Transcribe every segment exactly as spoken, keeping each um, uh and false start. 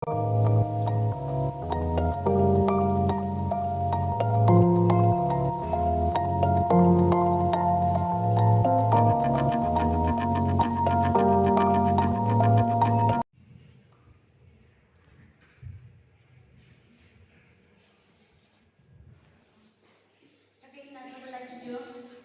Kheakü inü thapü lakhi ju,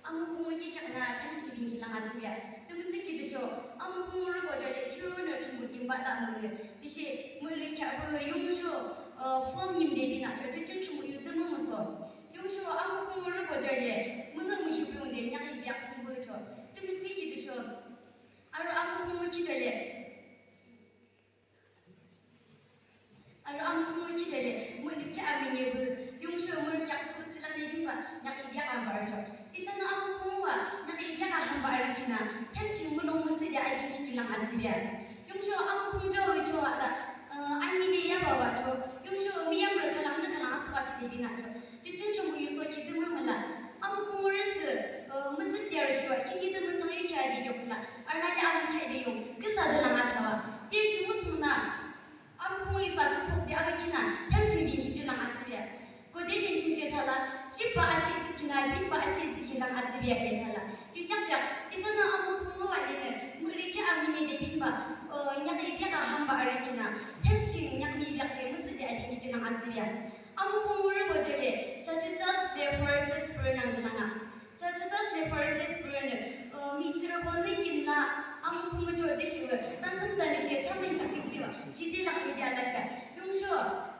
amukhungrü ki kheaknü thamjing binkiu lang atsübea. Tümütüsho, amukhungrübo jale thiyuro nü Thrünpuh ki bata müngüh. Tüshe mürü kheahpü yungsho, uh, phone nimde binangcho, ju ching Thrünpuh yu tümü müso. Yungsho amukhungrübo jale, münü mühipü yungde nyakhi biak khungbücho. Tümütüsho, arü amukhungrü ki jale. Arü amukhungrü ki jale, mürü ki aminepü, yungsho mürü ki atsübü tsüla ne binba, nyakhi biak ambarcho. Isanü amukhungrü wa, nyakhi biak ambarü kinü, thamjing mulong müsüde abinkhi ju lang atsübea. Yungsho amukhungrü ju yu cho ata, uh, anide yaba wacho, yungsho miyamrü khülangnü khülang asühachihde binangcho. Ju ching Thrünpuh yu so ki tümü müla. Amukhungrü sü, uh, müsühde arüshiwa, khihni tümü thsangyukhi ade yokla. Arünü le amukhungrü de yung, küsa de lang athawa. Te ju müsunü, amukhungrü isa ju khukde arü kinü, thamjing binkiu ju lang atsübea. Quotation ching je thala, shipba achitsü kinü, binba achitsü ki lang atsübea de thala. Ju chakchak, isanü amukhungrü wa lenü, mürü ki aminide binba, uh, nyakhi biak ambarü kinü, thamjing nyakhi biak de müsühde abinkhi ju lang atsübea. Amukhungrübo jale, Sadducees le Pharisees pürü nangde langa. Sadducees le Pharisees pürünü, uh, mihtsürübonü kinü, amukhungrü cho tüshe, uh, tangkhüm tanüshe, thamlin chakbikliwa, shide lang mide alakha. Yungsho,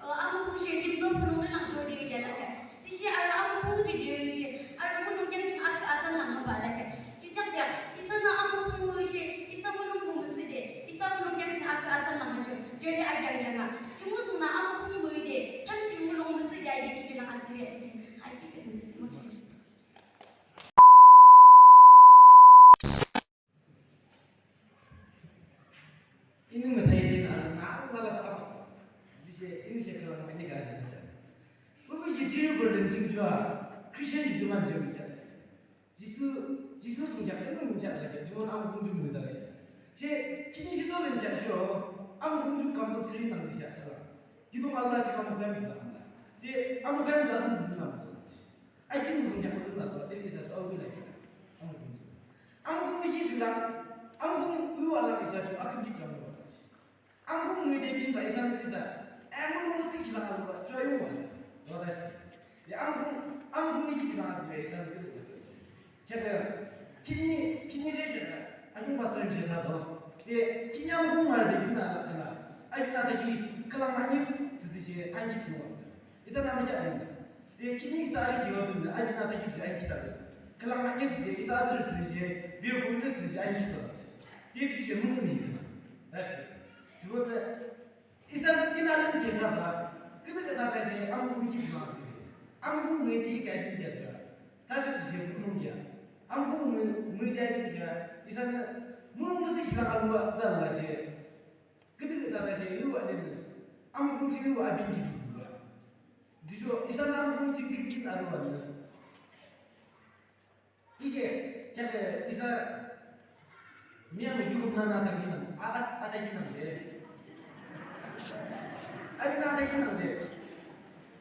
uh, amukhungrü she, kimdo phunung lang sho de alakha. Tüshe arü amukhungrü ju de she, arü mulong kheak ching akü asan lang hamba alakha. Ju chakchak, isanü amukhungrü she, isa mulong bu müsühde, isa mulong kheak ching akü asan lang hacho, jale akyang yanga. Ju müsunü amukhungrü de, thamjing mulong müsühde abinkhi ju lang atsübea. Haki kani, ju müsü. Ini müthai ini na, na, na la sa. Jise, ini se kala ini ka ini sa. Kubu ki jiru burden chingjua, Christian ki duman jiru kya. Jisu, Jisu sungkya, ini sungkya la kya, juman amukhungrü ju müda la kya. Je, kini jisu ren kya sho, amukhungrü ju compulsory nang di sha kala. Jisu Allah ji amukhungrü ju la kya. De, amukhungrü ju asan ji nang. Akin müsung kya müsung na so, teli sa so, awi la kya. Amukhungrü. Amukhungrü ki ju la, amukhungrü wa la isa ju, akin ki ju la. Amukhungrü de binba isa ni isa. Amukhungrü si ki la alu ba, ju ayu wa. Wa da shi. Ya amukhungrü, amukhungrü ki ju la si isa ni ki ju la. Kya de, kini, kini je kya de, akin pastor je ta do. De, kini amukhungrü de bin na la kya la. Abi na ta ki, kala ma ni si, si, si, an ki ju wa. Isa na mi ja ni. De, kini isa ari ki wa dun, abi na ta ki ji an ki ta. Kala ma ni si, isa asir si, bir bu si, an ki ta. De, ki ji mu mi. Da shi. Ju wa de, isa ina lim ki sa ba. Kini ka ta ta ji, amukhungrü ki ji ma si. Amukhungrü de ka ki ja. Ta ji ji mu ki. Amukhungrü, mu de ki ja. Isa na, mu mu si ki la ka lu da la ji. Kini ka ta ta ji, yu wa de. Amukhungrü ji yu wa abin ki ju. Jisu, isa na amukhungrü ji ki ki na lu wa de. Ike, kya ke, isa, miya mi yukup na na ta ki na, a, a, a ta ki na de. Abi na ta ki na de.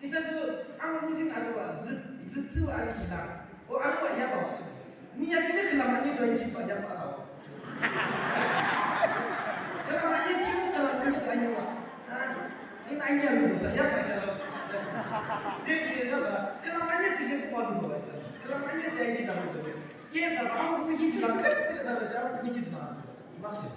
Isa ju, amukhungrü ji na lu wa, zi, zi, zi wa ari ki la. O, ari wa ya ba wa ju. Miya kini kala ma ni ju ki ba ya ba la wa. Kala ma ni ju kala ma ni ju wa. Ah, ini ani ya lu sa ya ba sa. Deki sa ba. Kala ma ni ju ko lu ba sa. Kala ma ni ju ki ta lu ba. Ye sa ba, amukhungrü ji la. Kala sa, amukhungrü ji la. Maksud.